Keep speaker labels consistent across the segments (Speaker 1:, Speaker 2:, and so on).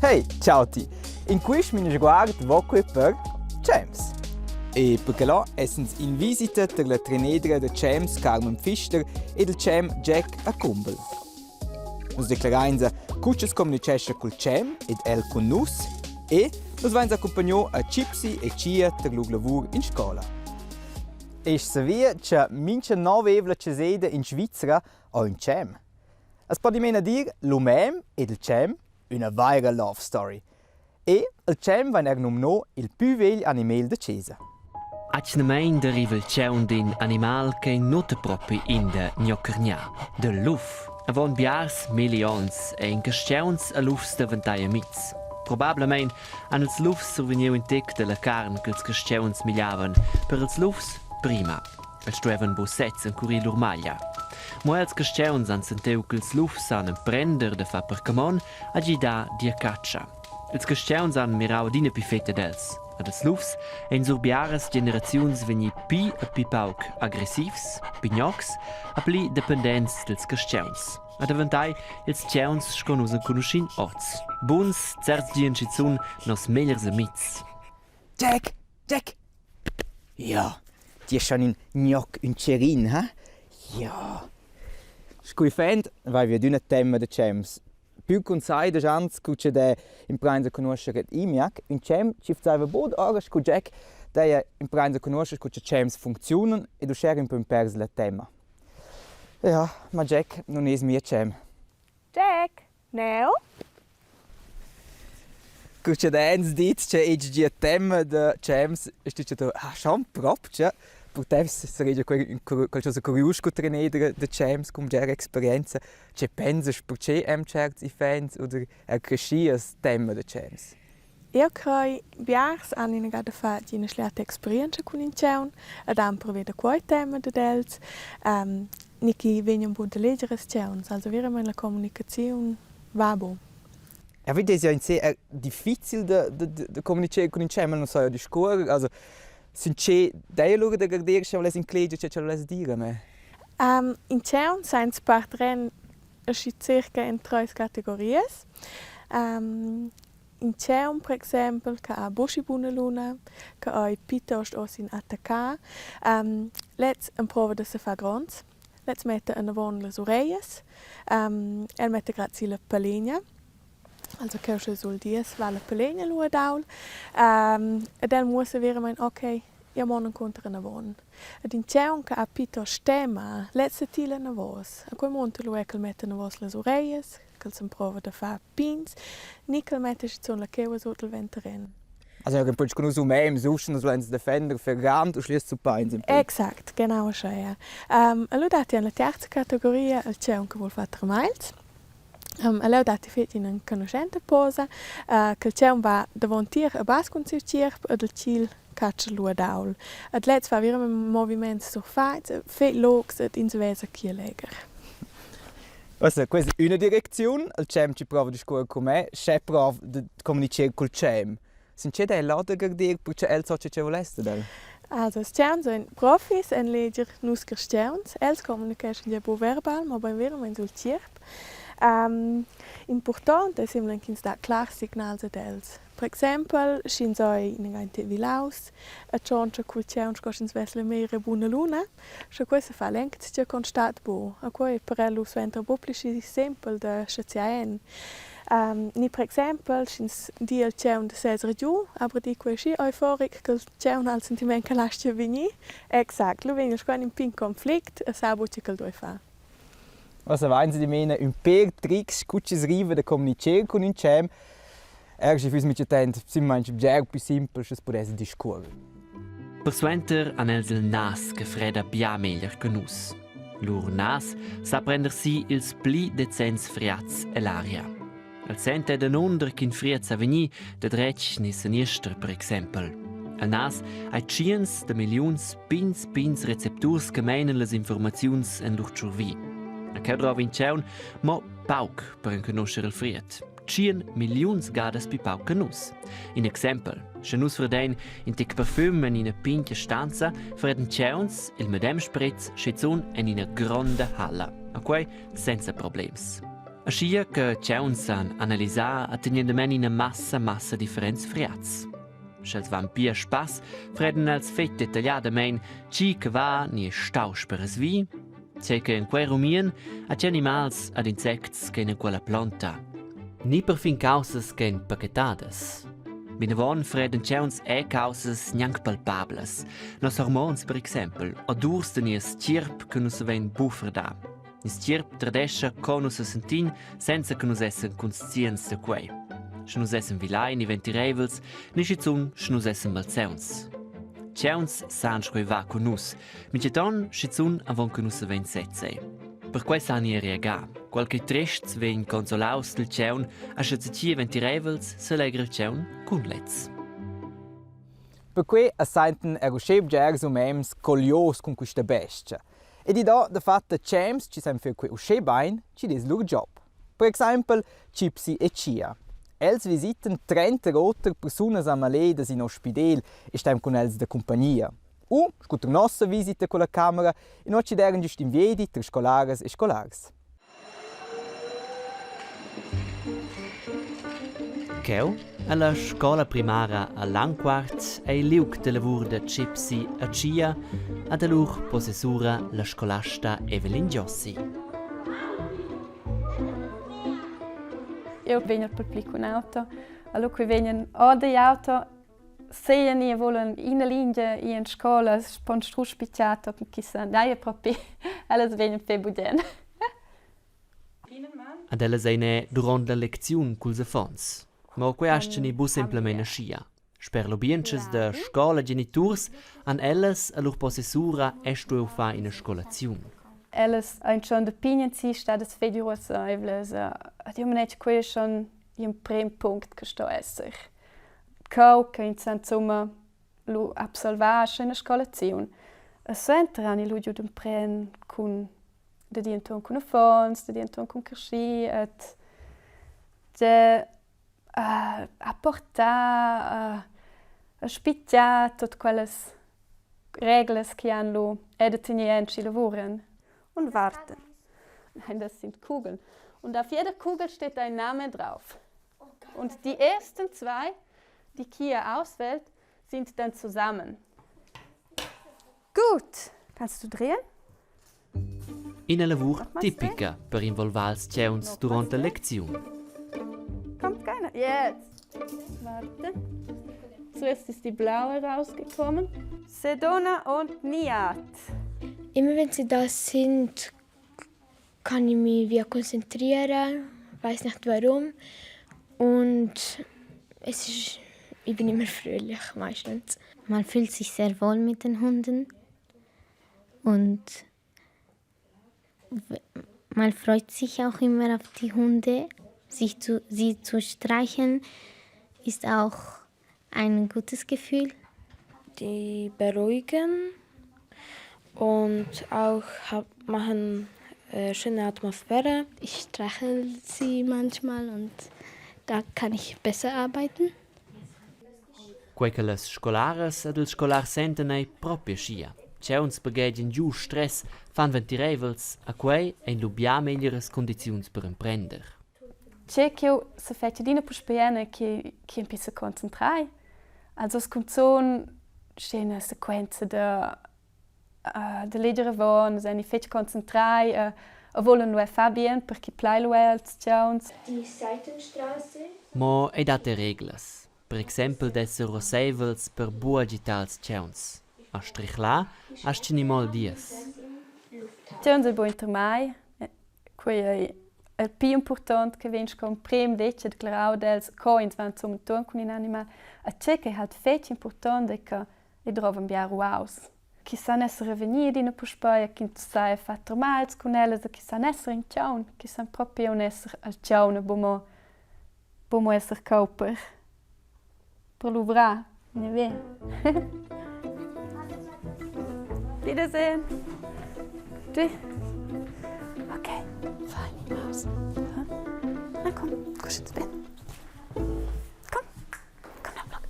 Speaker 1: Hey, ciao ti! In quist mini sguard vo que per James. E perche là essens in visita tar la trenedra da James Carmen Pfister ed il Jam Jack a Cumbel. Nus declarainsa cu cha's communicescha cul Jam ed el cun nus e nus vains accumpagnò a Gypsy e Chia tar lur lavur in scoula. Esch savia cha mincha novevla chaseda in Svizra ho ün Jam. As po dimena dir l'umem ed il tschem üna vaira love story. E il tschem vain eir numno il pü vegl animal da chesa.
Speaker 2: Atgnamain deriva il tgaun d'in animal ch'ei nuota propi in da gnocchergnar, dal luf. Avon biars milli onns ein carstgauns e lufs daventai amitgs. Probablamein han ils lufs survegniu in tec dalla carn ch'ils carstgauns migliavan per ils lufs prima. Els stuevan buc sezs encurir lur maglia. Mo els carstgauns han sentiu ch'ils lufs san emprender da far per camon a gidar dir catscha. Ils carstgauns han mirau adina pli fetg ad els. Ed ils lufs ein sur biaras generaziuns vegni pli e pli pauc aggressivs, pignocs e pli dependents dils carstgauns. A daventai ils tgauns sco nus enconuschin oz. Buns, certs gien schizun nos megliers amitgs.
Speaker 1: Jack, Jack! Ja, ti es schon ün gnoc, ün tscherin, ha? Ja. Scu uffant vaivi adüna temma da tschems. Pü cun sai desch ans cu cha d'he imprains a cugnuoscher ad Imiac, ün tschem chi vzaiva bod ora scu Jack, d'heja imprains a cugnuoscher cu cha tschems funcziunan ed uschè ün pö pers la temma. Ja, ma Jack nun es mia tschem.
Speaker 3: Jack, neu!
Speaker 1: Cu cha d'hans dit cha eau gia temma da tschems, es tit cha ah, schon propcha? Pudess saregia quei ün qualchosa curius scu treneder da tschems cun bgera experienza. Che pensast perche hem tscherts iffaints oder er creschias temma da tschems?
Speaker 3: Eu crei biars han inagada fatg ina schliata experientscha cun in tgaun ed han pervi da quei tema dad els ni ch'i vegnan buc da leger ils tgauns. Also veramein la communicaziun va buc.
Speaker 1: Ja, vedi es ja in se er difficil da da da communicher cun in tschem, non so ja discuorrer. Also sün che dei lura da garder sche voless incleger che ch'el voless dir a me?
Speaker 3: In tgaun sainza partren aschi circa en treis categorias. In tgaun per exempel che ha buca buna luna, che ei plitost uss in attaccar, lez emprova da sefar gronds. Lez metta anavon las ureglias, el metta grad si la palegna, also cheu sche sul dies va la palegna lu ad ault ed el muossa veramein okay, jeu mon encunter anavon. Ed in tgaun che ha plitost tema, lez setila anavos. E quei munta lu era ch'el metta anavos las ureglias, ch'el s'emprova da far pigns ni ch'el metta schizun la cheua sut il venterén.
Speaker 1: Also ün po scu nus umens uschè nus vulains defender ferrand uschè zuppains ün po.
Speaker 3: Exact, genau uschea. Allura datti en la terza categoria il tgaun che vul far termagls. Allura datti fetg ina enconuschenta posa che il tgaun va davontier e bass cun siu tgierp ed il tgil catscha lu ad ault. Ed lez fa veramein moviments surfatgs, fetg logs ed ins vesa ch'igl è legher.
Speaker 1: Uossa, questa è üna direcziun, il tschem chi prova da discuorrer cun me, sche prov da communicher cul tschem. Sin che dai là da dir perche el so che che vuless dad el?
Speaker 3: Also, ils tgauns ein profis en leger nus cristians. Els communicheschan gia buc verbal, mobein veramein sul tgierp. Impurtont ei semplamein ch'ins dat clars signals ad els. Per exempel, sch'ins ei inaga vilaus e tschontscha cul tgaun sco sch'ins vess la meglra buna luna, sche quei sefa lenc tgei constat buc. E quei ei per el lu suenter buc pli schi sempel da schaziar en. Ni per exempel, sch'ins di al tgaun da seser giu, aber di quei schi euforic ch'il tgaun ha il sentiment ch'el astga vegnir. Exact, lu vegn el sco en in pign conflict e sa buc tgei ch'el duei far.
Speaker 1: Uossa vainsa dimena ün pêr trics cu chi's riva da communicher cun ün tschem. Er schi füss minchatant simplamaing bger pü simpel schi's pudess discuorrer.
Speaker 2: Persuenter han els il nas che freda bia meglier che nus. Lur nas sa prender si ils pli decents friats ell'aria. El senta danunder ch'in fried sa vegnir da dretg ni seniester per exempel. El nas ha tschients da milliuns pigns pigns recepturs che meinen las informaziuns en lur tschurvi. A cheu drova in tgaun mo pauc per enconuscher il fried. Tschien milliuns gadas pli pauc che nus. In exempel: Sche nus fredein in tec parfüm en ina pintga stanza, freden tgauns il medem sprez schizun en ina gronda halla. A quei senza problems. Aschia che tgauns san analisar a tegnendamain ina massa massa differents friats. Sch'els van pia spass, freden els fetg detagliadamein tgi che va ni è stau sperasvi, tgei che en quei rumien ha tgei animals ad insects che en quella plonta, ni perfin caussas ch'ein pachetadas. Vinavon freden tgauns è caussas gnanc palpablas. Nos hormons, per exempel, odurs da nies tgierp che nus savein buca fredar. Nies tgierp tradescha co nus sesentin senza che nus essan conscients da quei. Sche nus essan vilai ni ventireivels, ni schizun sche nus essan malsauns. Tgauns san sco ei va cun nus, mintgaton schizun avon che nus savein sezei. Perquei san ei reagar. Qualche trests vegn consolaus dil tgaun, aschia zatgi ventireivels selegra il tgaun cun lez.
Speaker 1: Perquei as saintan er uschè bgers umens collios cun quista bestia. Ed i dà dafatta champs chi san fer que uschè bain chi'd es lur job. Per exaimpel Gypsy e Chia. Els visitan trenta oter persunas ammaledas in ospidel e stan cun els da cumpagnia. U, scu tar nossa visita culla camera, inua chi d'eiran güst in viedi tra scolaras e scolars.
Speaker 2: Cheu alla scola primara a Landquart ei liug da lavur da Gypsy a Tschia e da lur possessura la scolasta Evelyn Giossi.
Speaker 4: Eu vegn per pli cun auto. Allora qui vegnan o da auto seien i volan ina lingia i in scola pon strusch picciato chi sa dai propi ellas vegnan fe bugen.
Speaker 2: Ad ellas ein è duront la lecziun culs affons. Mo quei astgan i buc semplamein aschia. Sper lubientschas da scola geniturs han ellas e lur possessura è stuiu far ina scolaziun.
Speaker 4: Ellas ein schon da pign si stadas fetg ruasseivlas. Ed io manetg quei schon gl'emprem punct che sto esser. Co che ins sa insumma lu absolvar ina scolaziun. E suenter han lu giu d'empren cun da dir entuorn cun affons, da dir entuorn cun creschi et de apportar, a spitgar tut quellas reglas che han lu e da tener en schi lavuran. Und warten. Nein, das sind Kugeln. Und auf jeder Kugel steht ein Name drauf. Und die ersten zwei, die Kia auswählt, sind dann zusammen. Gut, kannst du drehen?
Speaker 2: Ina lavur tipica per involvar ils tgauns duront la lecziun.
Speaker 4: Kommt keiner. Jetzt. Warte. Zuerst ist die blaue rausgekommen. Sedona und Niat.
Speaker 5: Immer wenn sie da sind, kann ich mich wie konzentrieren, weiß nicht warum. Und es ist, ich bin immer fröhlich meistens.
Speaker 6: Man fühlt sich sehr wohl mit den Hunden und man freut sich auch immer auf die Hunde. Sich zu, sie zu streicheln ist auch ein gutes Gefühl.
Speaker 7: Die beruhigen und auch machen schöne Atmosphäre.
Speaker 5: Ich streichel sie manchmal und da kann ich besser arbeiten.
Speaker 2: Quei che las scolaras ed ils scolars sentan ei propi aschia. Tgauns baghegian giu stress, fan ventireivels, a quei ein lu bia meglieras cundiziuns per emprender.
Speaker 4: Tge ch'jeu sefetg adina puspei en ei che che empi seconcentrai. Also cunzun sche ina sequenza da da leger avon, nus ein fetg concentrai e volen lu far bien per che plai lu als tgauns.
Speaker 5: Die Seitenstraße.
Speaker 2: Mo ei dat era reglas. Per exempel d'esser ruasseivels per buc agitar ils tgauns. A striclar astg ni mo il dies.
Speaker 4: Tgauns ei buc inter mei. Quei ei il pli impurtont che vegn sco emprem detg e declarau ad els co ins va insumma entuorn cun in animal. E tgei ch'ei halt fetg impurtont ei che ei drovan bia ruaus. Chi san esser revegnir adina puspei e ch'ins sa far termagls cun ellas e chi san esser in tgaun, chi san propi aunc esser al tgaun e buc mo buc mo esser cheu per per luvrar, neve. Wiedersehen. Du. Okay, fein, Maus. Na komm, kusch ins Bett. Komm, komm, Lock.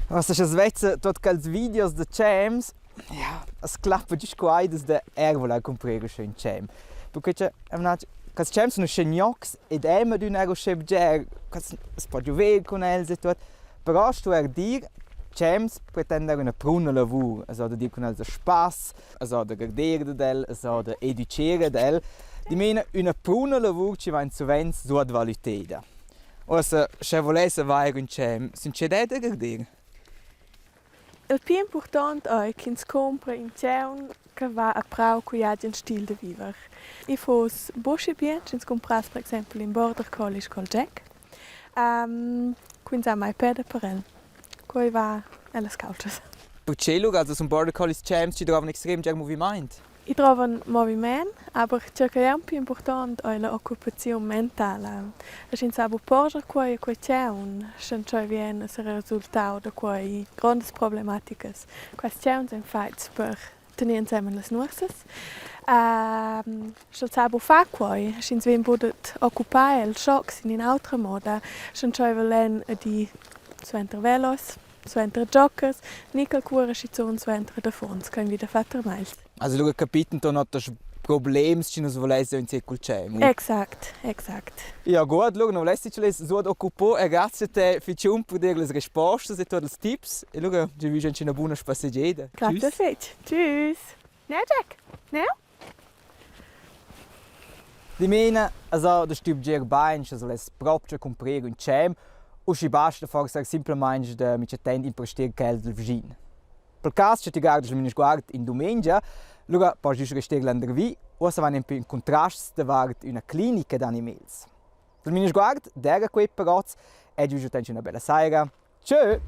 Speaker 1: Was sche svezza tuot quels videos da James, ja, es clappa giust quaidas da er vulair cumprer uschè ün jam. Perche cha eu n'ha Quels tschems sun uschè gnocs ed eu adüna er uschè bger, quels as po giuver cun els e tuot. Però sto eir dir, tschems pretender üna pruna lavur, es ho da dir cun els a spass, es ho da garder dad el, es ho da educher ad el. Dimena üna pruna lavur chi vain suvenz suotvalüteda. Uossa, sche vuless avair ün tschem, sün che dä da garder?
Speaker 3: Il pli impurtont ei ch'ins cumpra in tgaun che va a prau cugl agen stil da viver. I fuss buc schi bien sch'ins cumprass per exempel in border collie sco il Jack. Cu ins ha mai peda per el. Quei va ellas caultschas.
Speaker 1: Perche lura also sun border collies tschems chi drovan extrem bger movimaint?
Speaker 3: I drovan moviment, aber tgei ch'ei aunc pli impurtont ei la occupaziun mentala. E sch'ins sa buc porscher quei e quei tgaun, sche tscheu vien esser resultau da quei grondas problematicas. Quests tgauns ein fatgs per tener ensemen las nuorsas. Sch'el sa buc far quei, sch'ins vegn buc dad occupar el schoc sin in'autra moda, sche tscheiva el en ad ir suenter velos. Suenter giocas, ni ch'el cuora schizun suenter davons ch'ein vida far termagls.
Speaker 1: Also lura capiten ton oters problems chi nus vuless in secul tschem.
Speaker 3: Exact, exact.
Speaker 1: Ja gut, lura non volessi che les suot occupo e grazie a te fitg per dir las rispostas e tutti ils tips e lura ci vi una buona spasseggiada.
Speaker 3: Grazie fetg. Tschüss. Ne Jack? Ne?
Speaker 1: Dimena es eau da stübgiar bain scha s'less propcha cumprir ün tschem u schi basta forsa simplamaing da minchatant imprestir quel dal vschin. Pel cas cha tü guardas il Minisguard in dumengia, lura post güst rester landervi. Uossa vain impü ün cuntrast davart üna clinica d'animals. Il Minisguard d'eira quei per hoz e giüst üna bella saira. Tschö!